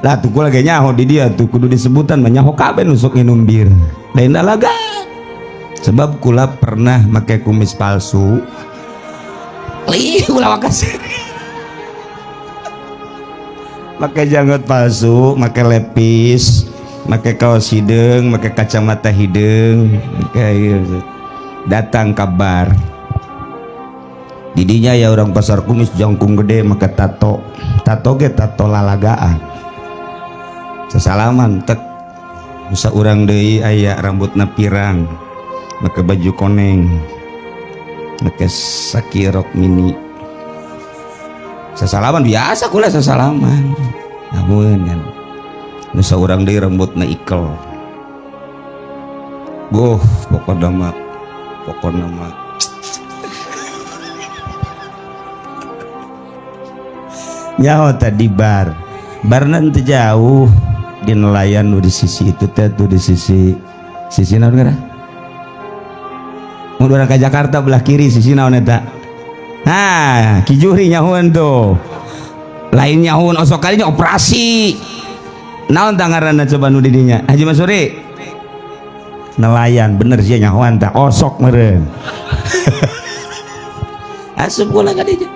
Lah tuh kula ge nyaho di dia tuh kudu disebutan mah nyaho kabeh nu sok nginum bir. Lain lalaga. Sebab kula pernah make kumis palsu. Lih ulah makasih. Make janggot palsu, make lepis, make kaos hideung, make kacamata hideung, kayak gitu. Datang kabar. Didinya ya orang pasar kumis jangkung gede make tato. Tato ge tato lalagaan. Sesalaman tek bisa urang deui aya rambutna pirang, make baju koneng, make sakirok mini. Sesalaman biasa kula sesalaman. Namun kan nu saurang deui rambutna ikel. Goh, pokokna mah nyaho tadi bar. Barna teu jauh di nelayan nu di sisi itu teh tuh di sisi sisi naon ngaran? Mun urang ka Jakarta belah kiri sisi naon eta? Nah, Ki Juhri nyahoan tuh. Lain nyahoan osok kalinya operasi. Naon tah ngaranna coba nu di dinya? Haji Masuri. Nelayan bener sih nyahoan tah osok meureun. Asup kula ka dinya.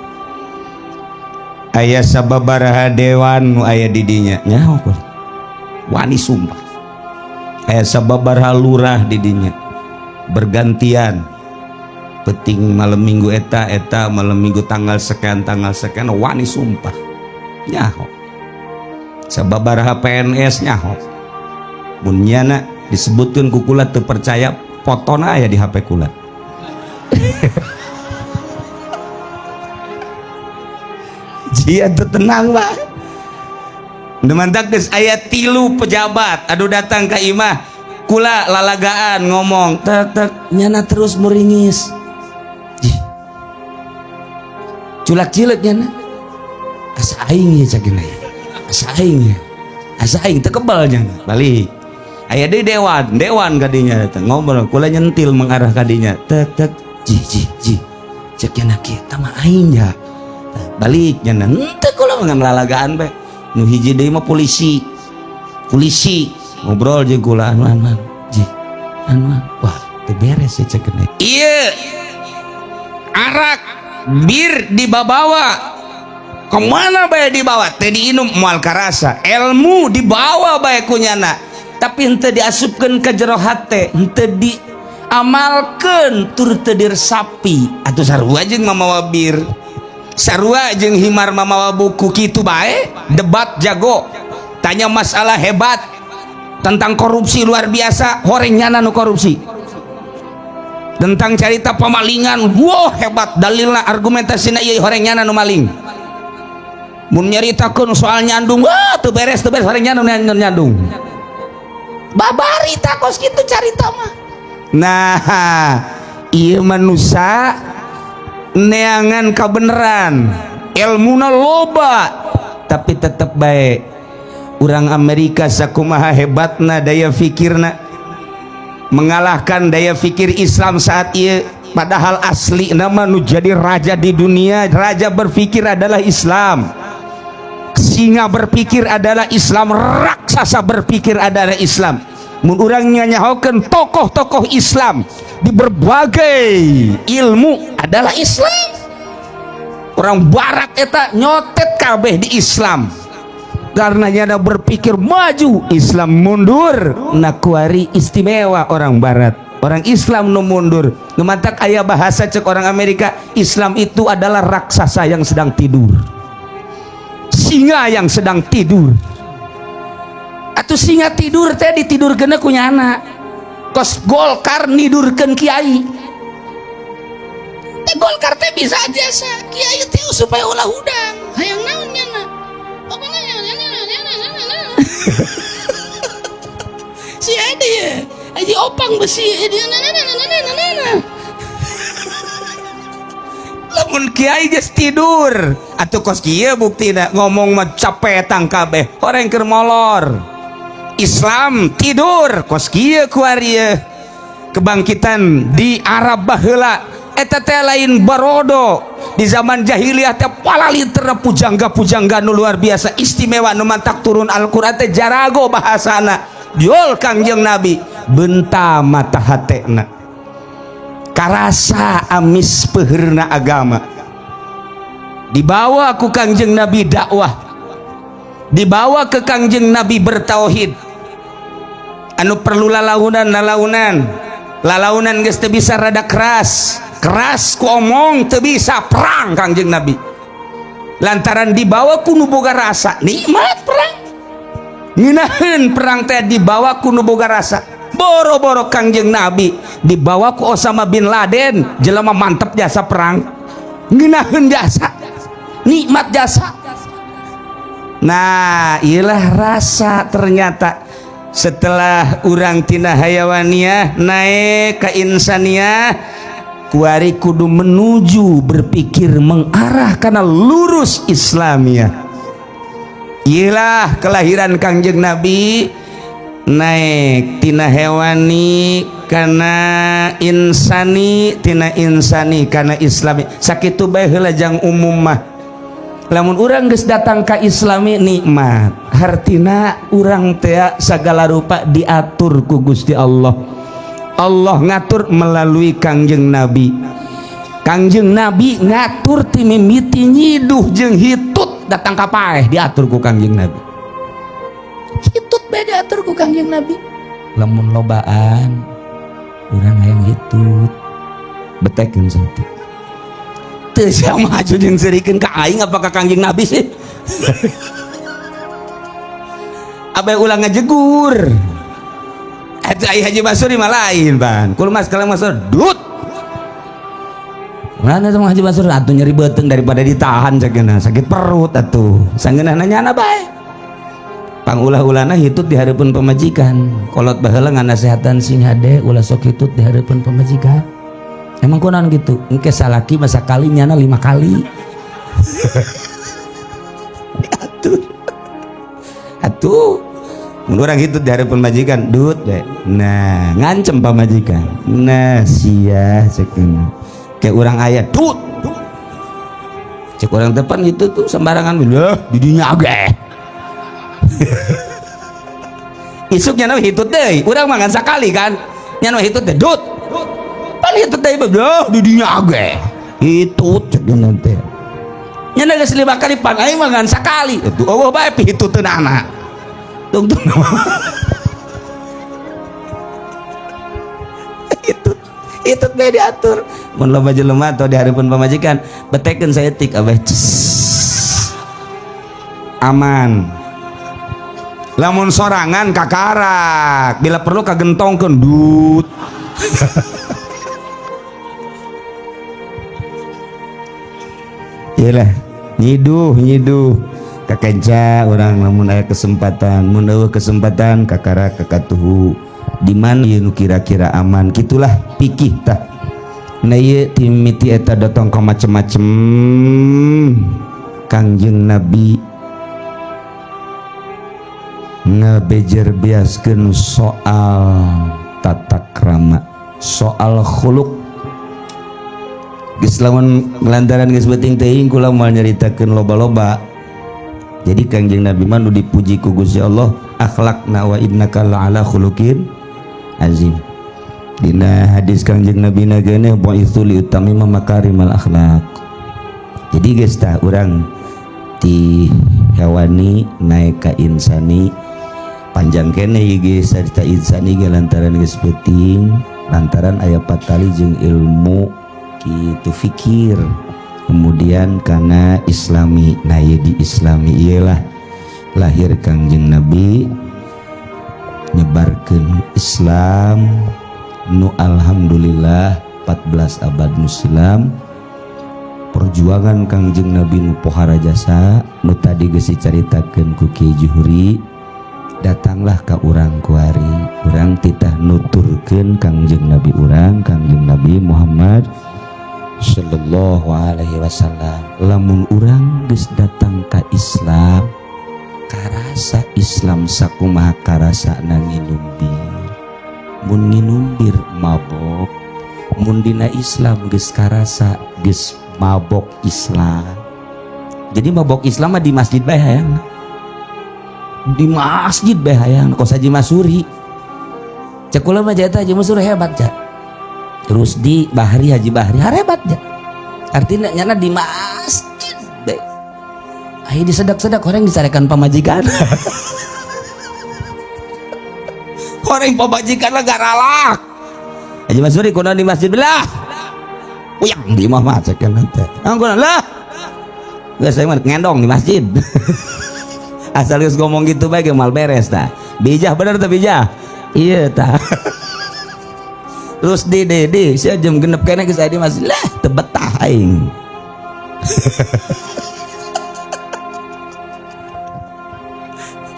Aya sababaraha dewan nu aya di dinya. Nyaho kula. Wani sumpah. Aya sababaraha lurah di dinya. Bergantian. Peting malam minggu eta eta malam minggu tanggal sekian wani sumpah nyaho sababaraha PNS nyaho mun nyana disebutkeun ku kula teu percaya fotona aya di HP kula. Jia teu tenang Pak. Nu mantak geus aya 3 pejabat anu datang ka imah kula lalagaan ngomong tek tek nyana terus meringis. Culak cilet nyana asa aing ya cak gini asa aing ya asa aing teu kebal nyana balik aya deui dewan dewan kadinya datang ngobrol kula nyentil mengarah kadinya tek tek ji ji ji cek nyana kieu tah mah aing ya balik nyana henteu kula mah ngan lalagaan bae nu hiji deui mah polisi polisi ngobrol jeung kula anu anu ji anu wah teu beres ya cek gini ieu arak bir dibawa kemana bae dibawa teh diinum moal karasa ilmu dibawa bae ku nyana tapi henteu diasupkeun ka jero hate henteu diamalkeun tur teu diresapi atuh sarua jeung mamawa bir sarua jeung himar mamawa buku kitu bae debat jago tanya masalah hebat tentang korupsi luar biasa horeng nyana nu korupsi tentang cerita pemalingan wah hebat dalilna argumentasina ieu horeng nyana nu maling mun nyaritakeun soal nyandung wah teu beres horeng nyana nu nyandung babari takos kitu carita mah. Nah ieu manusia neangan kabeneran ilmuna loba tapi tetep bae urang Amerika sakumaha hebatna daya fikirna mengalahkan daya fikir Islam saat ieu padahal asli nama nu jadi raja di dunia raja berpikir adalah Islam singa berpikir adalah Islam raksasa berpikir adalah Islam mun urang nyanyahokeun tokoh-tokoh Islam di berbagai ilmu adalah Islam orang barat eta nyotet kabeh di Islam karena nyana berpikir maju Islam mundur nakuari istimewa orang barat orang Islam nu mundur nu mantak aya bahasa cek orang Amerika Islam itu adalah raksasa yang sedang tidur singa yang sedang tidur atau singa tidur teh ditidurkeun ku nyana kos Golkar nidurkeun kiai teh Golkar teh bisa aja sa kiai teh supaya ulah hudang hayang naon nyana pokoknya si ada ya aji opang besi lamun kiai geus tidur atuh kos kieu buktina ngomong mah capetang kabeh horeng keur molor Islam tidur kos kieu kuari kebangkitan di Arab baheula eta teh lain barodo Di zaman jahiliyah teh palaliterna pujangga-pujangga nu luar biasa istimewa, nu mantak turun Al-Qur'an teh jarago bahasana. Diol Kangjeng Nabi benta mata hatena, karasa amis peherna agama. Dibawa ku Kangjeng Nabi dakwah, dibawa ke Kangjeng Nabi bertauhid. Anu perlu lalaunan lalaunan lalaunan geus teu bisa, rada keras keras ku omong teu bisa, perang Kangjeng Nabi. Lantaran dibawa ku nu boga rasa nikmat perang, ngeunaheun perang teh dibawa ku nu boga rasa. Boro-boro Kangjeng Nabi, dibawa ku Osama bin Laden, jelema mantep jasa perang, ngeunaheun jasa, nikmat jasa. Nah, iyalah rasa. Ternyata setelah urang tina hayawaniyah naik ke insaniyah, kuari kudu menuju berpikir mengarah karena lurus Islamiyah. Iyalah kelahiran Kangjeng Nabi, naik tina hewani kana insani, tina insani kana islami. Sakitu bae heula jang umum mah. Lamun urang geus datang ka islami, nikmat, hartina urang teh sagala rupa diatur ku Gusti Allah. Allah ngatur melalui Kangjeng Nabi. Kangjeng Nabi ngatur ti mimiti nyiduh jeung hitut datang ka paeh diatur ku Kangjeng Nabi. Hitut bae diatur ku Kangjeng Nabi. Lamun lobaan urang hayang hitut, betekeun satu teu sia maju jeung seurikeun ka aing apa ka Kangjeng Nabi sih? Abai ulang ngajegur. Eta ai Haji Basuri mah lain ban. Kulmas kalau masuk dut. Mana sama Haji Basuri atuh nyeri beuteung daripada ditahan sageuna sakit perut atuh. Sangeunahna nyana bae. Pangulah-ulahna hitut di hareupeun pamajikan. Kolot baheula nganasehatan, sing hade ulah sok hitut di hareupeun pamajikan. Emang kunaon gitu? Engke salaki masa kali nyana 5 kali. Diatur. Atuh mun urang hitut di hareupeun majikan, dut we. Nah, ngancem pamajikan. Nah, sia cekeun. Kayak urang aya dut. Cek urang depan itu tuh sembarangan, lah didinya ge. Isuk nyana hitut deui, urang mah ngan sakali kan. Nyana hitut teh dut. Pan hitut deui, lah didinya ge. Hitut cekeun teh. Nyana geus 5 kali, pan aing mah ngan sakali. Atuh eueuh bae pihituteunana. Tungtung itu bae diatur. Mun loba jelema atau di hareupeun pamajikan, betekeun saeutik abeh, aman. Lamun sorangan kakarak, bila perlu kagentongkeun dut. Iyalah, nyiduh nyiduh kakenca orang lamun aya kesempatan, mun eueuh kesempatan kakarak kakatuhu di mana ieu nu kira-kira aman, gitulah pikih tah. Nah, ieu timiti eta datang ka macem-macem Kangjeng Nabi ngabejer biaskeun soal tata krama, soal khuluq. Geus lamun lantaran geus beuting teuing kula moal nyaritakeun loba-loba. Jadi Kangjeng Nabi mah nu dipuji ku Gusti Allah akhlakna, wa innaka la'ala khuluqin azim. Dina hadis Kangjeng Nabi na geuneuh bu'itsu li utammima makarimal akhlak. Jadi geus tah urang ti hewani naik ka insani, panjang keneh ieu geus sarita insani ge lantaran geus peuting, lantaran aya patali jeung ilmu kitu fikir. Kemudian karena islami, nah ieu di islami iyalah lahir Kangjeng Nabi nyebarkeun Islam nu alhamdulillah 14 abad nu silam perjuangan Kangjeng Nabi nu pohara jasa nu tadi geus dicaritakeun ku Ki Juhri. Datanglah ka urang kuari, urang titah nuturkeun Kangjeng Nabi urang, Kangjeng Nabi Muhammad sallallahu alaihi wasallam. Lamun urang geus datang ka Islam, karasa Islam sakumaha karasana nginum bir. Mun nginum bir mabok, mun dina Islam geus karasa geus Mabok Islam. Jadi mabok Islam mah di masjid bae hayang. Di masjid bae hayang kos Haji Masuri. Cek kula mah jata Haji Masuri hebat ja. Terus di Bahri, Haji Bahri hebat ja. Artinya nyana di masjid bae. Ayo disedak-sedak orang dicarekan pamajikan. Orang pamajikan lah garalak. Haji Masuri kunaon di masjid belah. Uyang di imah mah cek teh. Ah kunaon lah. Geus saya mah ngendong di masjid. Asal geus ngomong gitu bae ge mal beres tah. Bijah bener teh bijah. Iya tah. Terus di sia jam 6 keneh geus aya di masjid lah teu betah aing.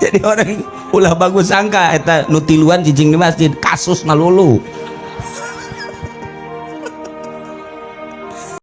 Jadi orang ulah bagus sangka eta nu tiluan cicing di masjid kasus ngalulu.